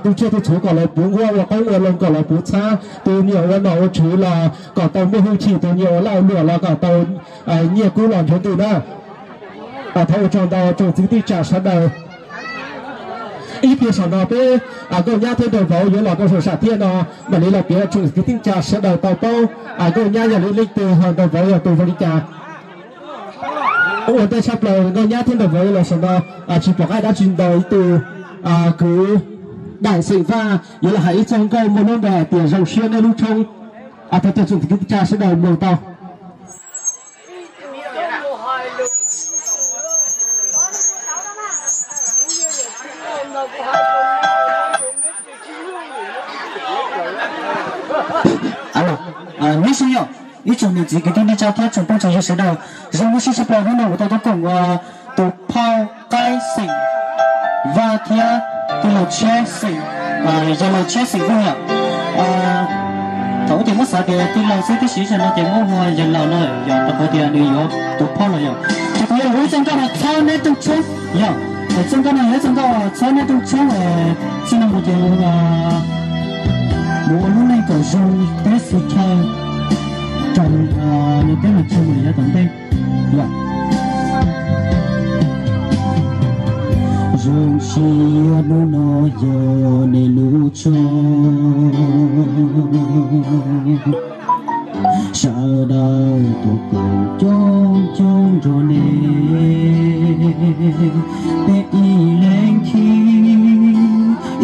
tu tsiaj tu txhuv kom lawv puv nquab ua qoob ua loo, kom lawv puv txhab, tus nyiam ua nom ua tswv los kom tau muaj hwj chim, tus nyiam ua laj ua luam los kom tau nyiaj kub los nrhiav ntws na. Thov ua tsaug ntau tsoom txiv tij tsam sawv daws. Ib pliag saum no peb nkauj nyab thiab nraug vauv yuav los rau saum sam thiaj no mam li los piav tsoom txiv tij tsam sawv daws tau paub nkauj nyab yog leej twg, nraug vauv yog tus zoo li cas. Ua ntej tshaj plaws nkauj nyab thiab nraug vauv yuav los saum no, tsis pom qab dab tsi ntau ib tug kwv Daim xeem Vaj yuav los hais ib txoj nkauj muaj lub npe hais tias Zoo siab nej lub tshoob. Thov caw tsoom txiv tij tsam sawv daws mloog tau. Nyob zoo yom, ib tsoom niam txiv kwv tij neej tsa thiab tsoom phooj tsoom ywg sawv daws, zoo siab tshaj plaws hnub no kuv tau tuaj koom tus phauj qaib xeem Vaj thiab tij laug Tshiab xeem, yawg laus Tshiab xeem Vaj yom. Thaum ub ces muab xav tias tij laug xwb, tab sis zaum no ces muab hu yawg laus no yom, rau qhov tias nws yuav tus phauj los yom. Ces kuv yuav hu txoj nkauj no txhawb neb rooj tshoob yom. Txoj nkauj no yog ib txoj nkauj txhawb neb rooj tshoob, txij no mus ces mus ua lub neej kom zoo thiab xws chaw rau lub teb lub chaw mus yav tom ntej. Zoo siab hnub no yog nej lub tshoob, sawv daws tuaj koom coob coob nrog nej, peb ib leeg khi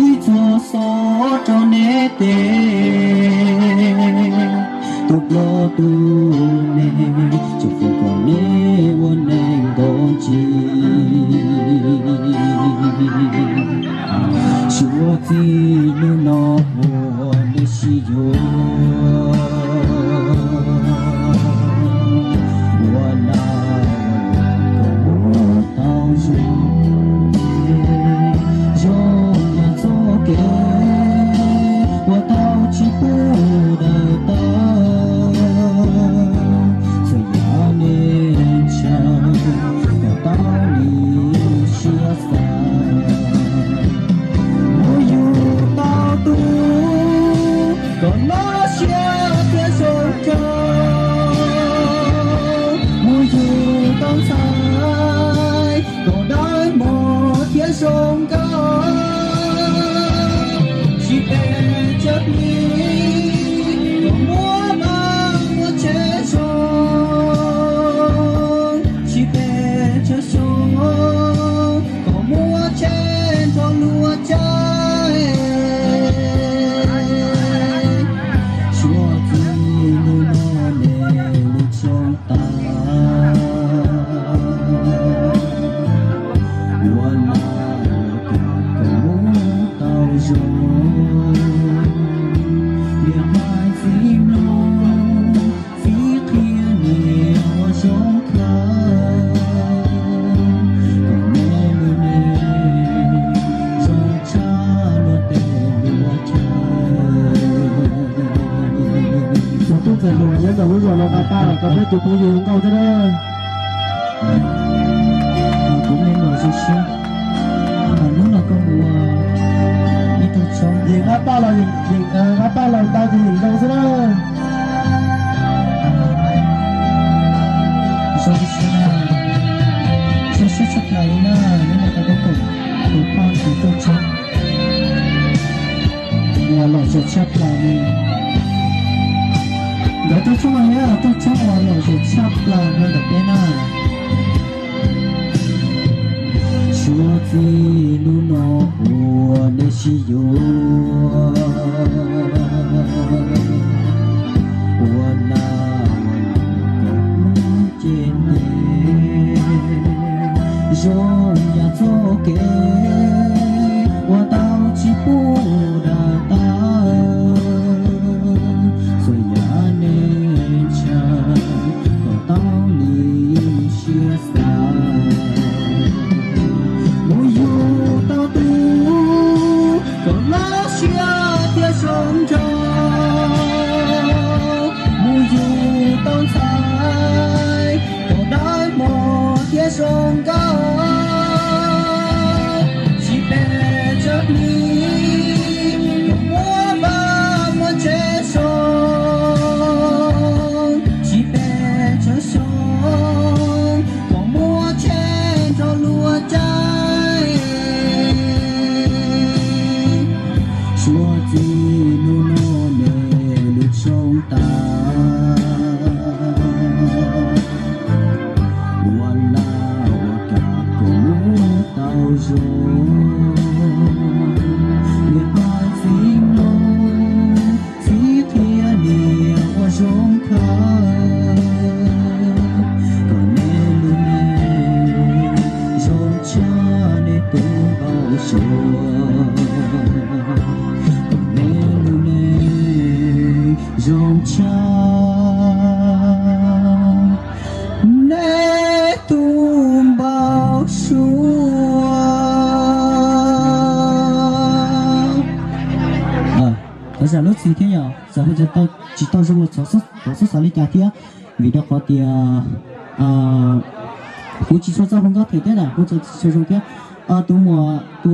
ib txoj xov rau nej tes, tus nplog tus me, tsoom fwv kom nej ua neej nkaus ntsis. Suav txij hnub no ua nej sib yuav, ua laj ua luam kom muab tau zoo, zoo yam txoj kev uas tau tsis pub daws tawg. Txhua yam nej ntshaw kom tau li siab xav, mus yug tau tus kom loj siab thiab zoo kawg, mus yug tau ntxhais kom dawb mos thiab zoo nkauj, tsis phem tsawg plig kom muab npaj ua tsheb zoo, tsis phem tsawg xyoo kom muab tsheb nrog luag caij. Suav txij hnub no nej lub tshoob tas, ua laj ua luam kom muab tau zoo, niam hais txiv mloog, txiv qhia niam ua zoo khawv, kom nej lub neej zoo tshaj luag tej luag chaw. Tus tub ntxawm hluas nyob ntawm lub zos no nqa paj los rau peb tus phooj ywg nkauj thiab na. Kuv me nyuam zoo siab, hnub no koj mus ua ib tug tshoob, yeej nqa paj los, yeej nqa paj los ntau ces yeej zoo xwb na. Zoo siab, zoo siab tshaj plaws li na, hnub no koj tuaj koom tus phauj tus rooj tshoob uas lom zem tshaj plaws li. Nkawd rooj tshoob no yog rooj tshoob uas lom zem tshaj plaws no ntawm peb na. Suav txij hnub no ua nej sib yuav, ua laj ua luam kom muab tau ces ntev, zoo yam txoj kev uas tau tsis pub daws tawg. Txhua yam nej ntshaw kom tau li siab xav, mus yug tau tus kom loj Neb tus npau suav. Thov zam lub txim thiab yom, xav hu tsis tau zoo los thov txhob xav li cas thiab, vim rau qhov tias kuv tsis tshua txawj hu nkauj them thiab na, kuv tsis tshua zoo thiab. Tus muam, tus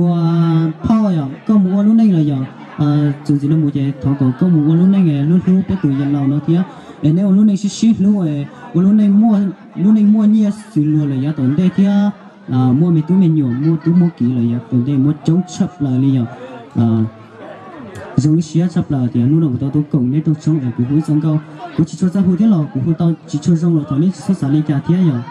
phauj yom, koj mus ua lub neej los yog txuas ntxiv no mus ces thov kom koj mus ua lub neej hlub hlub peb tus yawg laus no thiab, es neb ua lub neej sib sib hlub, ua lub neej, lub neej muaj nyiaj xws luag lawm yav tom ntej thiab, muaj me tub me nyuam muaj tub muaj kiv lawm yav tom ntej muaj coob tshaj plaws li yom. Zoo li siab tshaj plaws tias hnub no kuv tau tuaj koom neb rooj tshoob es kuv hu ib txoj nkauj, kuv tsis tshua txawj hu thiab los kuv hu tau tsis tshua zoo los thov neb tsis txhob xav li cas thiab yom.